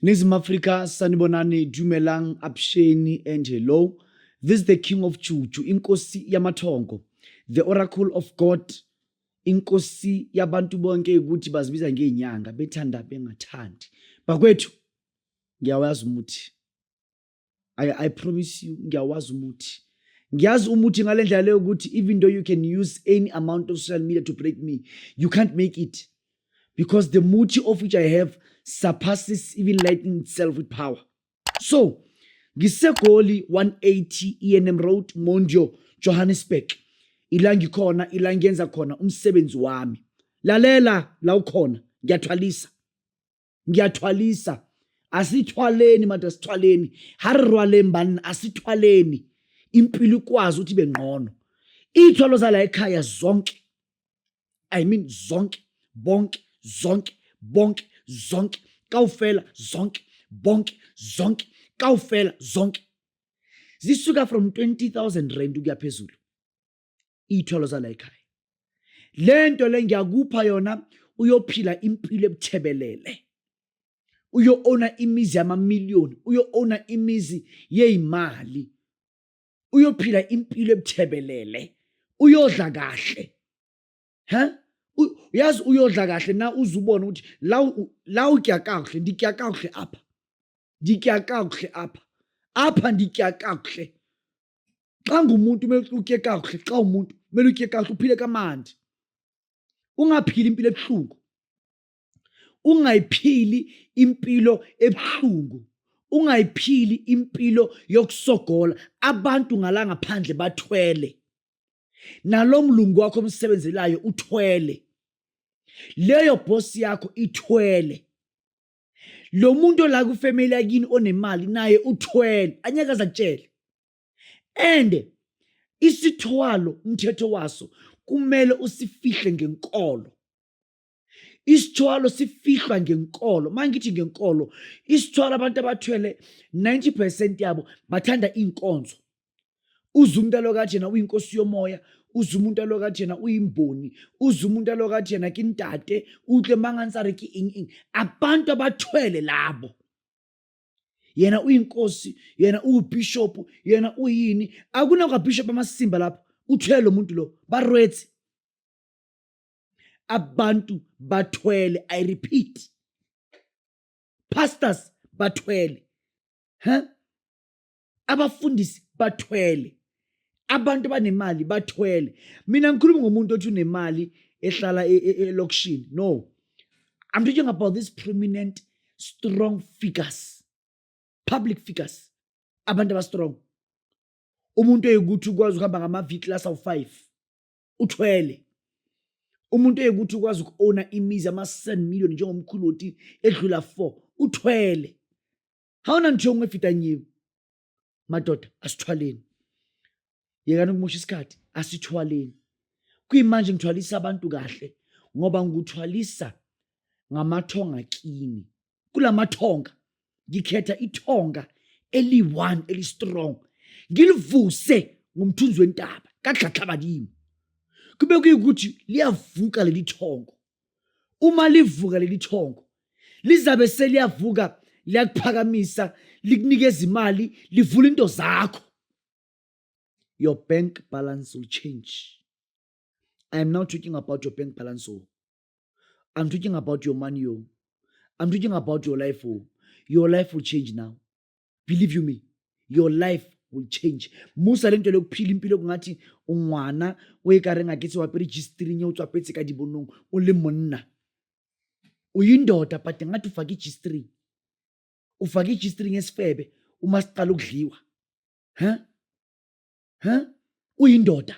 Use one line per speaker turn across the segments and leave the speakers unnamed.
Ningizimu Afrika, sanibonani, dumelang, avuxeni and hello. This is the King of Juju, inkosi yamathongo, the oracle of God, inkosi yabantu bonke ukuthi bazibiza ngeenyanga bethanda bengathandi. Bakwethu, ngiyawazi umuthi. I promise you, ngiyawazi umuthi. Ngiyazi umuthi ngale ndlela leyo ukuthi even though you can use any amount of social media to break me, you can't make it. Because the muthi of which I have surpasses even lightning itself with power. So, ngiseGoli 180 ENM Road, Mondio, Johannesburg. Ila ngikhona, ila ngiyenza khona umsebenzi wami. Lalela la ukhona, ngiyathwalisa. Ngiyathwalisa. Asithwaleni manje, asithwaleni. Ha re rwaleng banna, asithwaleni. Impilo ikwazi ukuthi ibe ngqono. Iy'thwalo zala ekhaya zonke. I mean zonke, bonke, zonke, bonke, zonke, kaofela zonke, bonke, zonke, kaofela zonke. Zisuka from 20,000 rand ukuya phezulu. Iy'thwalo zala ekhaya. Le nto le ngiyakupha yona, uyophila impilo ebuthebelele. Uyo-owna imizi yamamiliyoni, uyo-owna imizi yey'mali. Uyophila impilo ebuthebelele. Uyodla kahle. He? Uyazi uyodla kahle na uzubona ukuthi la utya kakuhle, nditya kakuhle apha. Nditya kakuhle apha. Apha nditya kakuhle. Xa ngumuntu kumele utye kakuhle, xa umuntu kumele utye kakuhle, uphile kamandi. Ungaphili impilo ebuhlungu. Ungayiphili impilo ebuhlungu. Ungayiphili impilo yokusogola. Abantu ngala ngaphandle bathwele. Nalo mlungu wakho omsebenzelayo uthwele. Leyo boss yakho ithwele. Lo muntu ola kufamily yakini onemali naye uthwele. Anyeke aze akutshele. And isithwalo umthetho waso kumele usifihle ngenkolo. Isithwalo sifihlwa ngenkolo. Mangithi ngenkolo, isithwalo abantu abathwele 90% yabo bathanda inkonzo. Uze umuntu alokathi yena uyinkosi yomoya, uze umuntu alokathi yena uyimboni, uze umuntu alokathi yena ke ntate, utlwe mangantsare ke eng eng. Abantu abathwele labo. Yena uyinkosi, yena uwubishop, yena uyini. Akunakwa bishop amasimba lapho. Uthwele lo muntu lo, barwetse. Abantu bathwele, I repeat. Pastors bathwele. Huh? Abafundisi bathwele. Abantu abanemali bathwele. Mina ngikhuluma ngomuntu othi unemali ehlala elokishini. No. I'm talking about these prominent strong figures. Public figures. Abantu aba strong. Umuntu oyikuthi ukwazi ukuhamba ngama V class awu 5. Uthwele. Umuntu oyikuthi ukwazi uku-owna imizi ama 7 million njengomkhulu oti edlula 4. Uthwele. Hauna ntho engwe fetang eo. Madoda, asithwaleni. Yekani ukumosha isikhathi, asithwaleni. Kuyimanje ngithwalisa abantu kahle ngoba ngikuthwalisa ngamathonga kini. Kulamathonga ngikhetha ithonga eli-one eli-strong, ngilivuse ngomthunzi wentaba kaDlatlabadimo. Kube kuyikuthi liyavuka leli thongo. Uma livuka leli thongo, lizabe seliyavuka, liyakuphakamisa, likunikeza imali, livula into zakho. Your bank balance will change. I am now talking about your bank balance. Oh. I'm talking about your money. Oh. I'm talking about your life. Oh. Your life will change now. Believe you me. Your life will change. Musa lento lokuphila impilo kungathi ungwana o e ka reng a ke tse wa pere G-string o tswa petse ka dibonong o le monna. Uyindoda but ngathi ufake i-G-string. Ufake i-G-string esifebe uma siqala ukudliwa. Huh? Huh? Uyindoda.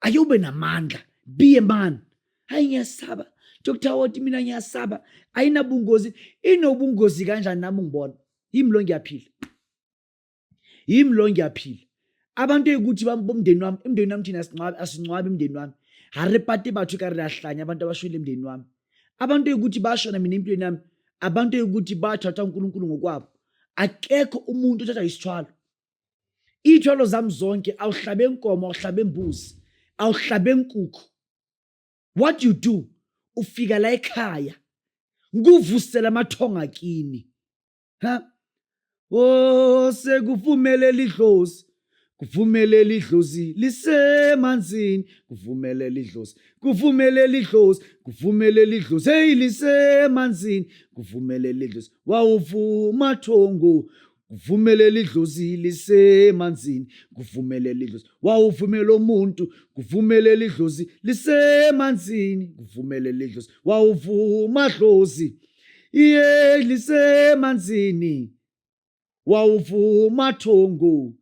Ake ube namandla. Be a man. Hayi ngiyasaba. Dr. Woti mina ngiyasaba. Ayinabungozi. Inobungozi kanjani nami ngibona. Yimi lo ngiyaphila. Yimi lo ngiyaphila. Abantu ekuthi bomndeni wami, emndeni wami thina asingcwabi, asingcwabi emndeni wami. Ha re pate batho ka re a hlanya abantu abashonile emndeni wami. Abantu ekuthi bashona mina empilweni yami, abantu ekuthi bathatha uNkulunkulu ngokwabo. Akekho umuntu othatha isithwalo. Iy'thwalo zami zonke awuhlabe nkomo, awuhlabe mbuzi, awuhlabe nkukhu. What you do, ufika la ekhaya ngikuvusela amathonga kini. Ha, oh, sekuvumelela idlozi, kuvumelela idlozi lisemanzini, kuvumelela idlozi, kuvumelela idlozi, kuvumelela idlozi, hey, lisemanzini, kuvumelela idlozi, wawuvuma thongo, kuvumelela idlozi lisemanzini, kuvumelela idlozi, wawuvumela umuntu, kuvumelela idlozi lisemanzini, kuvumelela idlozi, wawuvuma dlozi, iye, lisemanzini, wawuvuma thongo,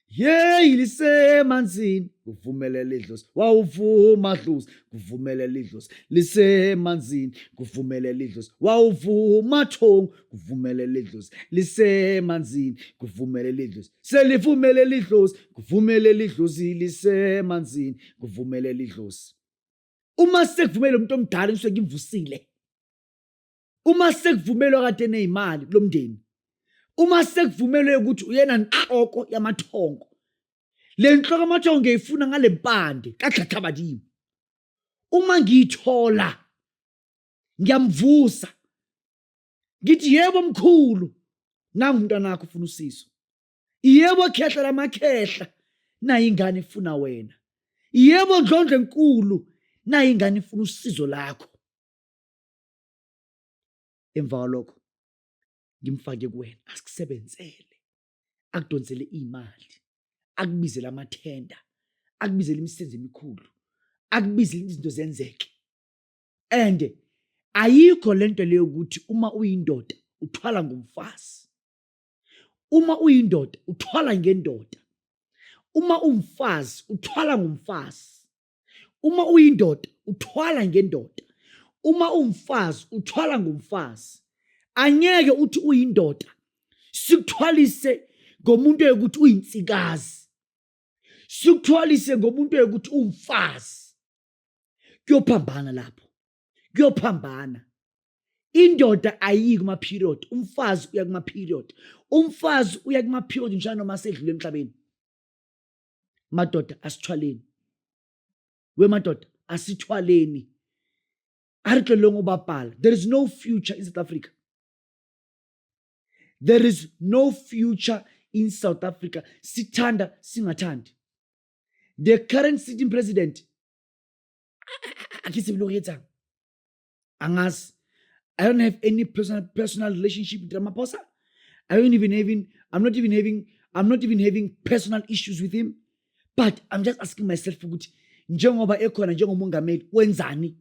yeyi, lisemanzini, kuvumelela idlozi, wawuvuma dlozi, kuvumelela idlozi lisemanzini, kuvumelela idlozi, wawuvuma thongo, kuvumelela idlozi lisemanzini, kuvumelela idlozi, selivumelela idlozi, kuvumelela idlozi lisemanzini, kuvumelela idlozi. Uma sekuvumele umuntu omdala, ngisuke ngimvusile. Uma sekuvumelwa kade nezimali kulomndeni, uma sekuvumelwe ukuthi uyena nhloko yamathongo, le nhloko yamathongo ngiyayifuna ngale mpande kaGxaxhabadimo. Uma ngiyithola ngiyamvusa, ngithi, "Yebo mkhulu, nangu umntwana wakho ufuna usizo. Yebo khehla lamakhehla, nayi ingane ifuna wena. Yebo ndlondlo enkulu, nayi ingane ifuna usizo lakho." Emva kwalokho ngimfake kuwena, asikusebenzele, akudonsele imali, akubizele amathenda, akubizele imisebenzi emikhulu, akubizele izinto zenzeke. And ayikho lento leyo ukuthi uma uyindoda uthwala ngomfazi, uma uyindoda uthwala ngendoda, uma umfazi uthwala ngomfazi. Uma uyindoda uthwala ngendoda, uma umfazi uthwala ngomfazi. Angeke uthi uyindoda sikuthwalise ngomuntu yokuthi uyinsikazi, sikuthwalise ngomuntu yokuthi umfazi. Kuyophambana lapho, kuyophambana. Indoda ayiyi kuma-period, umfazi uya kuma-period. Umfazi uya kuma-period njalo noma sedlule emhlabeni. Madoda, asithwaleni. We madoda, asithwaleni. A re tleleng go bapala. There is no future in South Africa. There is no future in South Africa, sithanda singathandi. The current sitting president, a ke tsebe le go etsang, angazi. I don't have any personal relationship with Ramaphosa. I don't even having I'm not even having I'm not even having personal issues with him, but I'm just asking myself ukuthi njengoba ekhona njengomongameli, wenzani?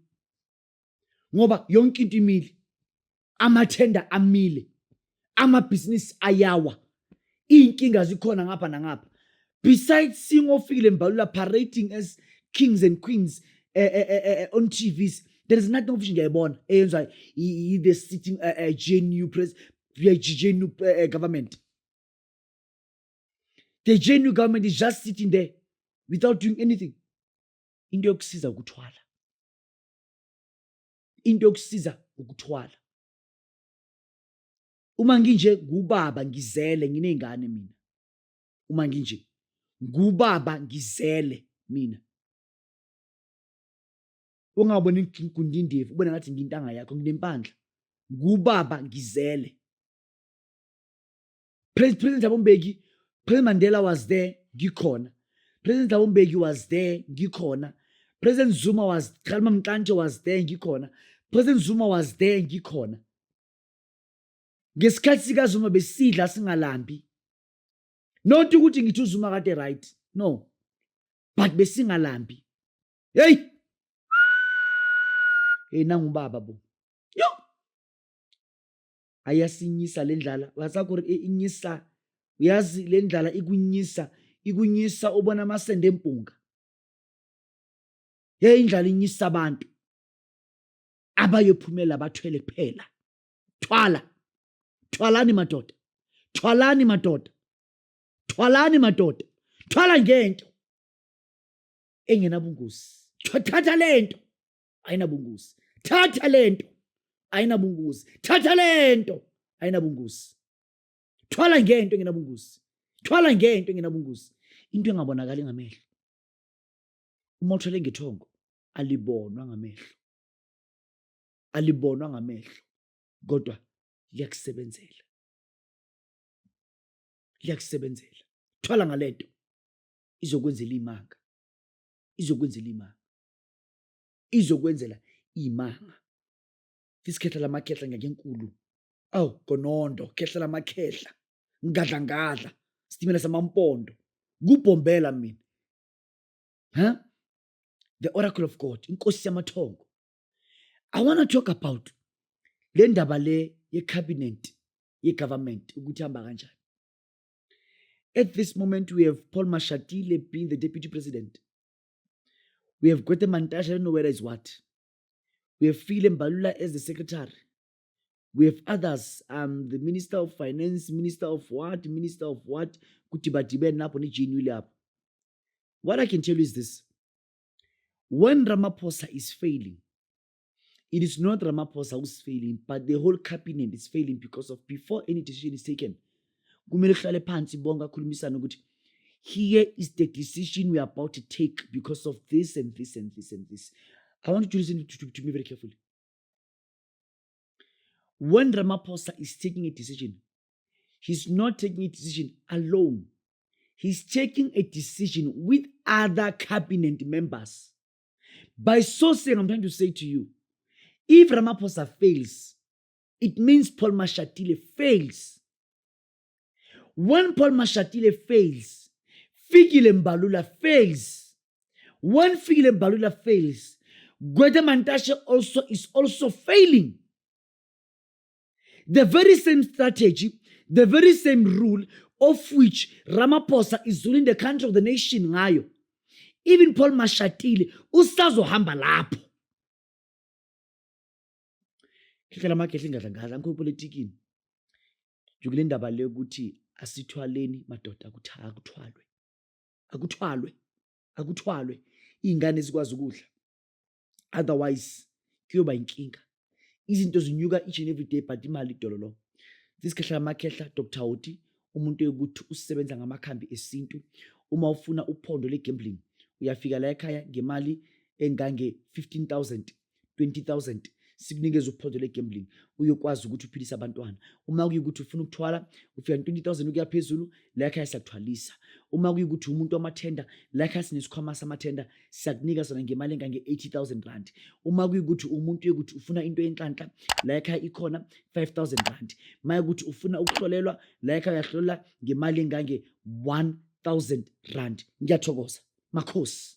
Ngoba yonke into imile, amathenda amile, amabhizinisi ayawa, iy'nkinga zikhona ngapha nangapha, besides seeing oFikile Mbalula parading as kings and queens on TVs. There is nothing official ngiyayibona eyenzwa the sitting GNU press, GNU government. The GNU government is just sitting there without doing anything. Into yokusiza ukuthwala, into yokusiza ukuthwala. Uma nginje ngubaba, ngizele, nginey'ngane mina. Uma nginje ngubaba, ngizele mina. Ungaboni ngigundindevu, ubone ngathi ngintanga yakho, nginempandla. Ngubaba, ngizele. President Thabo Mbeki, President Mandela was there, ngikhona. President Thabo Mbeki was there, ngikhona. President Zuma was, Kgalema Motlanthe was there, ngikhona. President Zuma was there, ngikhona. Ngesikhathi sikaZuma besidla singalambi. Not ukuthi ngithi uZuma kade right, no, but besingalambi. Hey, hey, nangubaba bo, yo, ayasinyisa le ndlala wasakho inyisa. Uyazi le ndlala ikunyisa, ikunyisa ubona amasende empunga. Hey, indlala inyisa abantu. Abayophumela bathwele kuphela. Thwala, thwalani madoda, thwalani madoda, thwalani madoda. Thwala ngento engenabungozi. Thatha lento ayinabungozi, thatha lento ayinabungozi, thatha lento ayinabungozi. Thwala ngento engenabungozi, thwala ngento engenabungozi, into engabonakali ngamehlo. Uma uthwele ngethongo, alibonwa ngamehlo, alibonwa ngamehlo, kodwa liyakusebenzela. Liyakusebenzela. Thwala ngalento. Izokwenzela imanga. Izokwenzela imanga. Izokwenzela imanga. Isikhehla lamakhehla ngenkulu. Awu gonondo, khehla lamakhehla. Ngadla ngadla. Sitimela samampondo. Kubhombela mina. Huh? The oracle of God, inkosi yamathongo. I want to talk about le ndaba le ye-cabinet ye-government ukuthi hamba kanjani. At this moment we have Paul Mashatile being the deputy president. We have Gwede Mantashe, I don't know where is what. We have Fikile Mbalula as the secretary. We have others, the minister of finance, minister of what, minister of what, kudibadibene lapho ne-GNU lapho. What I can tell you is this. When Ramaphosa is failing, it is not Ramaphosa who's failing, but the whole cabinet is failing because of before any decision is taken, kumele kuhlale phansi bonke akhulumisane ukuthi here is the decision we are about to take because of this and this and this and this. I want you to listen to me very carefully. When Ramaphosa is taking a decision, he's not taking a decision alone. He's taking a decision with other cabinet members. By so saying, I'm trying to say to you, if Ramaphosa fails, it means Paul Mashatile fails. When Paul Mashatile fails, Fikile Mbalula fails. When Fikile Mbalula fails, Gwede Mantashe also is also failing. The very same strategy, the very same rule of which Ramaphosa is ruling the country of the nation ngayo. Even Paul Mashatile usazohamba lapho. Khehla lamakhehla ingadla ngadla ngikho epolitikini. Nje kule ndaba le ukuthi asithwaleni madoda akuthwalwe. Akuthwalwe. Akuthwalwe. Izingane zikwazi ukudla. Otherwise kuyoba inkinga. Izinto zinyuka each and every day but imali idololo. This khehla lamakhehla Dr. Oti umuntu yokuthi usebenza ngamakhambi esintu uma ufuna uphondo le-gambling uyafika la ekhaya ngemali engange 15000 20000 sikunikeza uphondo le-gambling uyokwazi ukuthi uphilise abantwana. Uma kuyikuthi ufuna ukuthwala ufika 20000 ukuya phezulu, la ekhaya siyakuthwalisa. Uma kuyikuthi umuntu wamathenda, la ekhaya sinesikhwama samathenda, siyakunika sona ngemali engange-80000 rand. Uma kuyikuthi umuntu yokuthi ufuna into yenhlanhla, la ekhaya ikhona 5000 rand. Uma ukuthi ufuna ukuhlolelwa, la ekhaya uyahlola ngemali engange-1000 rand. Ngiyathokoza makhosi.